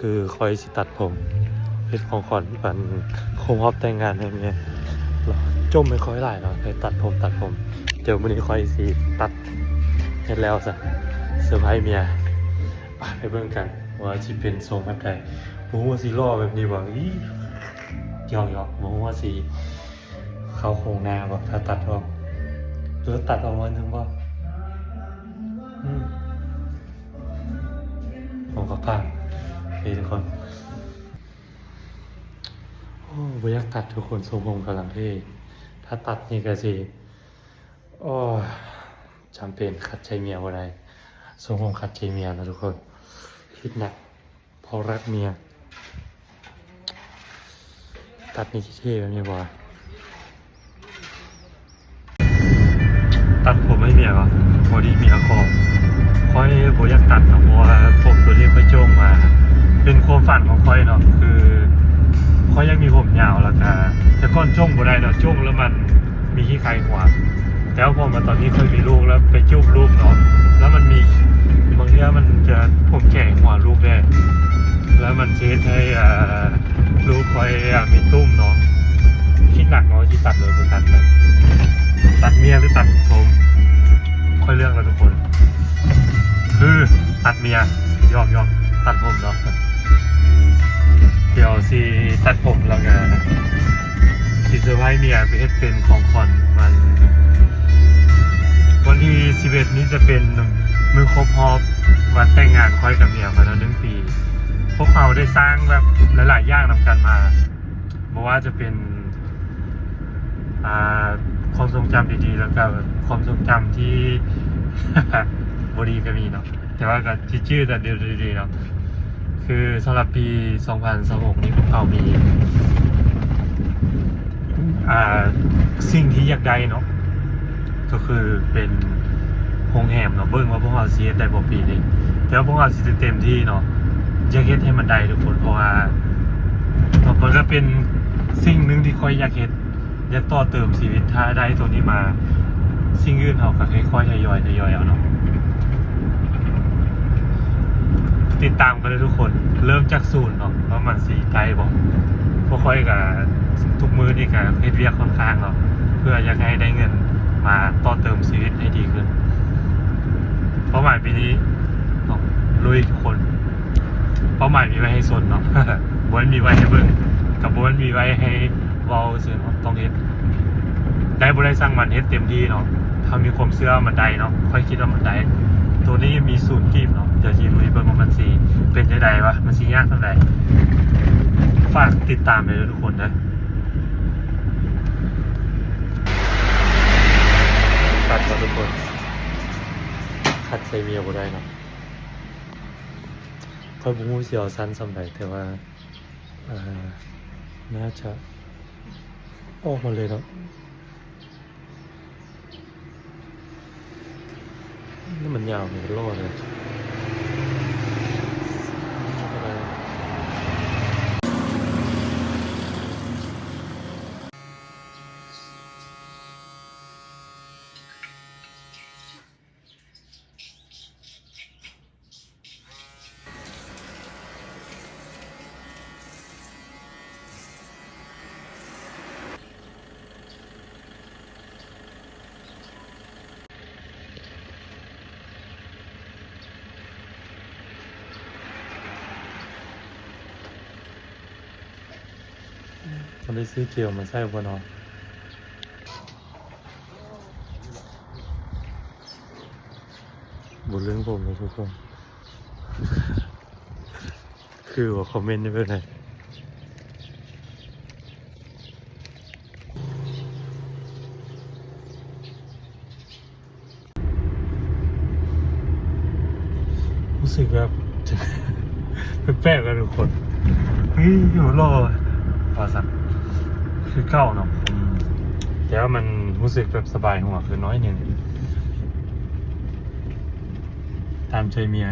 ຄືຂ້ອຍຊິຕັດຜົມ ເຮັດຂອງຂວັນວັນຄົບຮອບແຕ່ງງານໃຫ້ເມຍ ຈົ່ມໃຫ້ຂ້ອຍຫຼາຍເນາະ ໃຫ້ຕັດຜົມ ຕັດຜົມ. ດຽວມື້ນີ້ຂ້ອຍຊິຕັດ ເຮັດແລ້ວຊະ ເຊີໄພຣສ໌ເມຍ. ໄປ ໄປເບິ່ງກັນວ່າຊິເປັນຊົງແບບໃດ. ບໍ່ຮູ້ວ່າຊິຫຼໍ່ແບບນີ້ບໍ່. ອີ ຫຍອກໆ ບໍ່ຮູ້ວ່າຊິ ເຂົ້າໂຄງໜ້າບໍ່ ຖ້າຕັດອອກ ຫຼືຕັດອອກໜ້ອຍໜຶ່ງບໍ່? ອືມ ຫົວກະປາກ ເອີ ທຸກຄົນ. ໂອ້ ບໍ່ຢາກຕັດທຸກຄົນ ຊົງຜົມກຳລັງເທ່. ຖ້າຕັດນີ້ກະຊິ ໂອ້ ຈຳເປັນ ຂັດໃຈເມຍບໍ່ໄດ້. ຊົງຜົມຂັດໃຈເມຍນະທຸກຄົນ ຄິດໜັກ. ເພາະຮັກເມຍ. ຕັດນີ້ຊິເທ່ແບບນີ້ບໍ່? ຕັດຜົມໃຫ້ເມຍບໍ່? ພໍດີເມຍຂໍ. ຂ້ອຍບໍ່ຢາກຕັດດອກ ເພາະວ່າຜົມໂຕນີ້ຂ້ອຍໂຈ່ງມາ ເປັນຄວາມຝັນຂອງຂ້ອຍເນາະ ຄືຂ້ອຍຢາກມີຜົມຍາວ ແລ້ວກະ ແຕ່ກ່ອນໂຈ້ງບໍ່ໄດ້ເນາະ ໂຈ້ງແລ້ວມັນ ມີຂີ້ໄຄຫົວ. ແຕ່ວ່າພໍມາຕອນນີ້ຂ້ອຍມີລູກແລ້ວ ໄປຈູບລູກເນາະ ແລ້ວມັນມີ ບາງເທື່ອມັນຈະຜົມແຂງຫົວລູກແດ່ ແລ້ວມັນຊິເຮັດໃຫ້ ເອີ ລູກຂ້ອຍ ເອີ ມີຕຸ່ມເນາະ. ຄິດໜັກເນາະ ຊິຕັດເລີຍບໍ່ຕັດ ຕັດເມຍຫຼືຕັດຜົມ ຂ້ອຍເລືອກແລ້ວທຸກຄົນ ຄືຕັດເມຍ. ຢອກໆ ຕັດຜົມເນາະ. ດຽວຊິຕັດຜົມແລ້ວກະຊິເຊີໄພຣສ໌ເມຍ ໄປເຮັດເປັນຂອງຂວັນວັນ ວັນທີສິບເອັດນີ້ຈະເປັນມື້ຄົບຮອບວັນແຕ່ງງານຂ້ອຍກັບເມຍຂ້ອຍເນາະ ໜຶ່ງປີ. ພວກເຮົາໄດ້ສ້າງແບບຫຼາຍໆຢ່າງນຳກັນມາ ບໍ່ວ່າຈະເປັນ ອ່າ ຄວາມຊົງຈຳດີໆ ແລ້ວກະຄວາມຊົງຈຳທີ່ບໍ່ດີກະມີເນາະ ແຕ່ວ່າກະຊິຈື່ແຕ່ດີໆເນາະ. ຄືສຳລັບປີສອງພັນຊາວຫົກນີ້ ພວກເຮົາມີ ອ່າ ສິ່ງທີ່ຢາກໄດ້ເນາະ ກະຄືເປັນໂຮງແຮມເນາະ. ເບິ່ງວ່າພວກເຮົາຊິເຮັດໄດ້ບໍ່ປີນີ້ ແຕ່ວ່າພວກເຮົາຊິເຕັມທີ່ເນາະ ຢາກເຮັດໃຫ້ມັນໄດ້ທຸກຄົນ ເພາະວ່າ ເນາະ ມັນກະເປັນສິ່ງໜຶ່ງທີ່ຂ້ອຍຢາກເຮັດ ຢາກຕໍ່ເຕີມຊີວິດ. ຖ້າໄດ້ໂຕນີ້ມາ ສິ່ງອື່ນເຮົາກະຄ່ອຍໆທະຍອຍ ທະຍອຍເອົາເນາະ. ຕິດຕາມກັນເລີຍທຸກຄົນ ເລີ່ມຈາກສູນເນາະ ວ່າມັນຊິໄດ້ບໍ່. ພວກຂ້ອຍກະ ທຸກມື້ນີ້ກະເຮັດວຽກຂ້ອນຂ້າງເນາະ ເພື່ອຢາກໃຫ້ໄດ້ເງິນມາຕໍ່ເຕີມຊີວິດໃຫ້ດີຂຶ້ນ. ເປົ້າໝາຍປີນີ້ເນາະ ລຸຍທຸກຄົນ. ເປົ້າໝາຍມີໄວ້ໃຫ້ຊົນເນາະ ບໍ່ແມ່ນມີໄວ້ໃຫ້ເບິ່ງ ກະບໍ່ແມ່ນມີໄວ້ໃຫ້ເວົ້າຊື່ເນາະ ຕ້ອງເຮັດ. ໄດ້ບໍ່ໄດ້ຊ່າງມັນ ເຮັດເຕັມທີ່ເນາະ. ຖ້າມີຄວາມເຊື່ອວ່າມັນໄດ້ເນາະ ຂ້ອຍຄິດວ່າມັນໄດ້. ໂຕນີ້ມີສູນກີບເນາະ ດຽວຊິລຸຍເບິ່ງວ່າມັນຊິເປັນຈັ່ງໃດວະ ມັນຊິຍາກສ່ຳໃດ. ຝາກຕິດຕາມເດີທຸກຄົນເດີ. ຕັດເນາະທຸກຄົນ ຂັດໃຈເມຍບໍ່ໄດ້ເນາະ. ຂ້ອຍບໍ່ຮູ້ຊິເອົາສັ້ນສ່ຳໃດ ແຕ່ວ່າ ເອີ ໜ້າຈະອອກມາເລີຍເນາະ. ນີ້ມັນຍາວ ມັນກະຫຼໍ່ເລີຍ. ເຮົາໄດ້ຊື້ເຈວມາໃຊ້ບໍ່ເນາະ? ບໍ່ເລື່ອງຜົມເລີຍທຸກຄົນ. ຄືວ່າຄອມເມັນໄດ້ເບິ່ງໄດ້. ຮູ້ສຶກແບບ ແປກໆ ນະທຸກຄົນ. ເຮີ້ຍ ຫຼໍ່ວ່າຊັ້ນ ຄືເກົ່າເນາະ. ອືມ ແຕ່ວ່າມັນຮູ້ສຶກແບບສະບາຍຫົວຂຶ້ນໜ້ອຍໜຶ່ງ ຕາມໃຈເມຍ.